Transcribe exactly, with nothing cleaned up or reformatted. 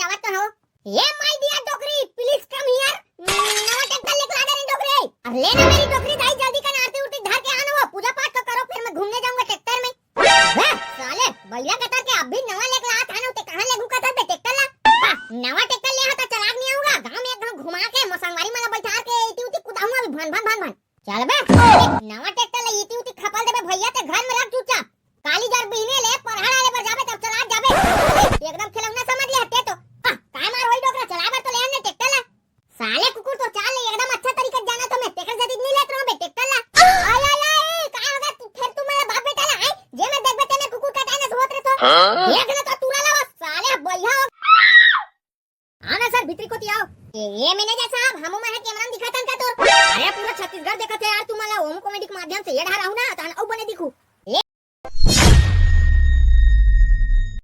जावत तो हो। ए my dear डोकरी, please come here। नवा ट्रैक्टर लेके आ जा रे डोकरी। अरे ले ना मेरी डोकरी दाई, जल्दी कर, आरती उरती धर के आना, वो पूजा पाठ तो करो, फिर मैं घूमने जाऊंगा ट्रैक्टर में। वाह, साले, बइला कतर के अभी नवा लेके आत हन, ते कहाँ लेगू कतर बे ट्रैक्टर ला? हाँ, नवा ट्रैक्टर ले हा त चला के नहीं आऊंगा, गांव में एक घाव घुमा के, मसंगवारी मन ला बैठा के, इती उती कुदाऊंगा अभी, भन, भन, भन, भन। चल बे, नवा ट्रैक्टर ला इती उती खपल देबे भैया, ते घर में रख चुपचाप। काली जर बिहने ले, परहा डाले बर जाबे, तब चला जाबे। एकदम खिलौना समझ ले हटे तो। हाँ, काय मार होई डोकरा, चला बर तो ले आने ट्रैक्टर ला। साले कुकुर, तो चाल ले एकदम अच्छा तरीका से जाना तो मैं तेकर जदी नहीं लेत रहूं बे ट्रैक्टर ला। आय, आय, आय, काय होगा तू, फिर तू मेरा बाप बेटा ला है, जे मैं देखबे ते मैं कुकुर कटाए ना सोत रहतो। हाँ? देख ना तो तूरा ला वो साले बइहा हो। हाँ ना सर, भीतरी कोती आओ। ए, ए मैनेजर साहब, हमू मन ह कैमरा में दिखातन का तोर? अरे पूरा छत्तीसगढ़ देखत है यार, तुमन ला ओम कॉमेडी के माध्यम से ये ढा रहू ना, तहन